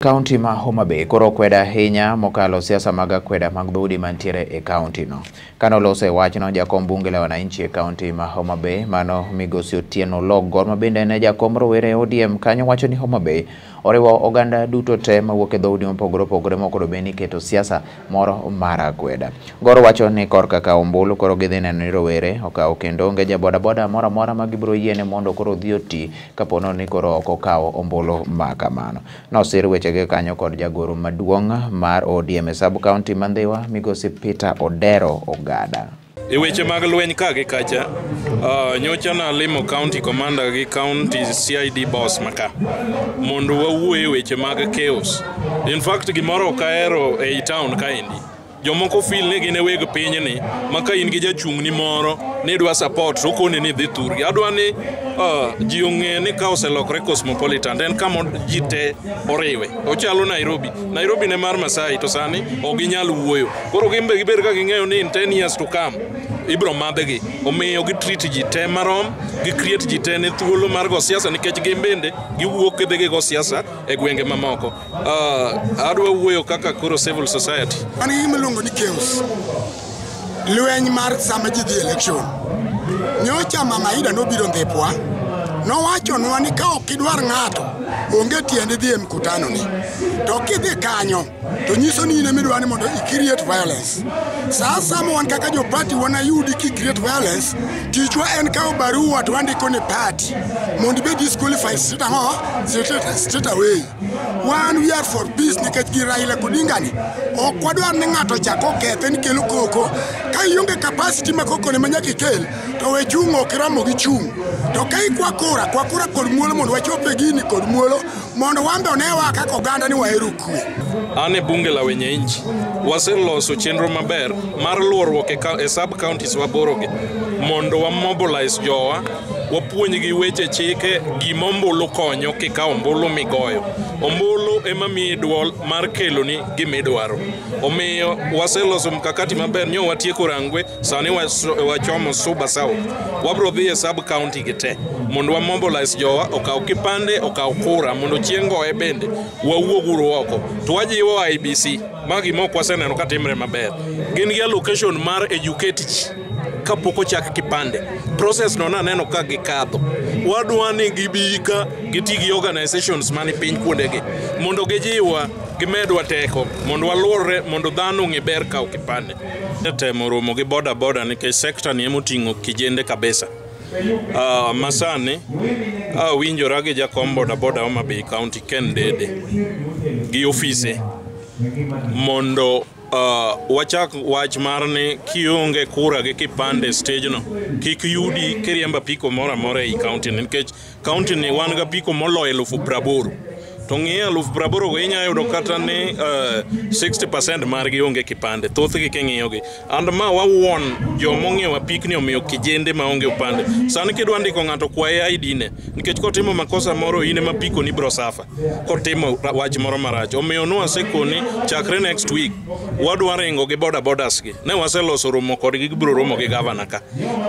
Kaunti ma Homa Bay koro okwedo ahinya mokalo siasa mag akweda mag dhoudi mantiere e kaunti no. Kanoloso e wachno, jakom bunge la wananchi e kaunti ma Homa Bay, mano migosi Otieno Oloo ma bende en jakom rowere e ODM kanyo, wacho ni Homa Bay oriwo oganda duto te mawuok e dhoudi mopogore opogore mok bed ni keto siasa moro mar akweda. Gor wacho ni korka kawo ombulu koro gidhi neno ni rowere okawo kendo onge ja bodaboda moro amora ma gibiro yiene mondo koro odhi oti kapo ni koro ok okawo ombulu ma kamano. Nosir wechege kanyo kod jagoro maduong' mar ODM e sub county ma Ndhiwa migosi Peter Odero Ogada. E weche mag lweny ka gi kacha, nyocha nalimo county commander gi county CID boss maka mondo wawuoye e weche mag chaos. In fact, gimoro ok ahero ei town kaendi. Jomoko feel ni gin e weg pinyni ma ka in gi jachung'ni moro nidwa support to okoni ni idhi thurgi. Adwa ni ji ong'e ni ka oselokore cosmopolitan en kama ji te oriwe. Ochalo Nairobi. Nairobi ne mar Masai to sani ok ginyal wuoyo. Koro gin be gibed ka ging'eyo ni in 10 years to come ibro madhgi. Omiyo gi treat ji te marom, gi create ji te ne thuolo mar go siasa nikech gin bende giwuok gidhi gigo siasa e gwenge mamoko. Adwa wuoyo kaka koro civil society. An gi gima iluongo ni chaos. Lweny mar sama ji dhi election. Nyocha Mama Ida nobiro Ndhipwa, nowachonwa ni ka ok idwar ng'ato, onge tiende dhi e mkutano ni. To kidhi kanyo, to nyiso ni in ema ni mondo i create violence. Sa asaya wan kaka jo party wanayudi ki create violence, tichwa en kawo barua to wandiko ne party mondo ibed disqualified straight ang'o? Straight away. Wan we are for peace nikech gi Raila Odinga ni ok wadwar ni ng'ato chak okethe ni kelo koko. Ka ionge capacity ma koko ne ma nyaka ikel, to we chung' ok iromo gi chung'. To ka ikwa kura, kwa kura kod muolo mondo wachop e gini kod muolo mondo wan be onewa kaka oganda ni wahero kwe. An e bunge la wenye nchi waseloso chenro maber mar luorruok e sub counties waborogi mondo wa mobilize jowa wapuonjgi weche chike gima ombulu konyo kikawo ombulu migoyo. Ombulu ema miyi duol mar keloni gimidwaro. Omiyo waseloso mkakati maber nyo watieko Rangwe, sani wachomo Suba South. Wabro dhi e sub county gi te mondo wa mobilize jowa okaw kipande okaw kura mondo chieng' goye bende wawuog uru oko. To wajiwo IEBC ma gima ok waseneno ka timre maber. Gin gi allocation mar educate ji kapok ochak kipande. Process no naneno ka gikadho. Wadwa ni gibi ka giti gi organizations mani piny kuondegi mondo gijiwwa gimedwa teko mondo waluorre mondo dhano ong'e ber kawo kipande. Temo romo gi boda boda nikech sekta ni emoting'o kijende kabisa. Masani awinjora gi jakom boda boda Homa Bay County Ken Dede gi ofise mondo wachak wach mar ni kionge kura gi kipande e stage no kik yudi kiriembo apiko moro amora ei county ni nikech county ni wan gapiko moloyo 80,000 to ng'iye 80,000 go inya yudo kata ni 60% margi onge kipande thothgi king'iyogi and ma wawuon jomong'iewo apikni omiyo kijende maonge opande sani kidwa ndiko ng'ato kwaye ID ne nikech kotimo makosa moro in ema apiko ni bro suffer kotimo wach moro marach omiyo nwasekoni chakre next week wadwa ringo gi boda bodas gi ne waseloso romo kodgi gibiro romo gi gavana ka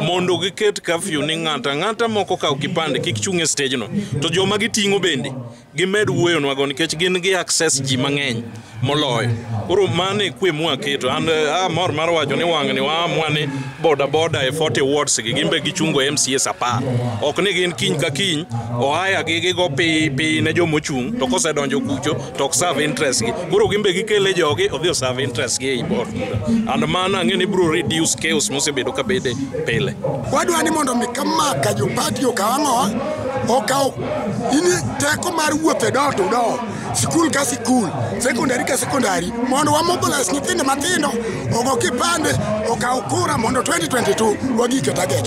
mondo giket curfew ni ng'ato ang'ata mok okawo kipande kik chung' e stage no to joma giting'o bende gimed wuoyonwago nikech gin gi access ji mang'eny moloyo. Koro mano e kwe mwaketo. An amor mar wacho ni wang'ni waamua ni boda boda e 40 wards gi gin be gichungo MCAs 10. Ok ni gin kiny ka kiny oaya gi gigo pi pi ne jomochung' to kosedonjo kucho to ok serve interest gi. Koro gin be gikele jogi odhi oserve interest gi ei board. And mano ang'e ni biro reduce chaos mosebedo kabede pile. Wadwa ni mondo mi kamaka jo party okaw ang'o? Okaw ini teko mar wuotho e door to door, sikul ka sikul, sekondari ka sekondari, mondo wa mobilize nyithindo matindo ogo kipande okaw kura mondo 2022 wagik e target.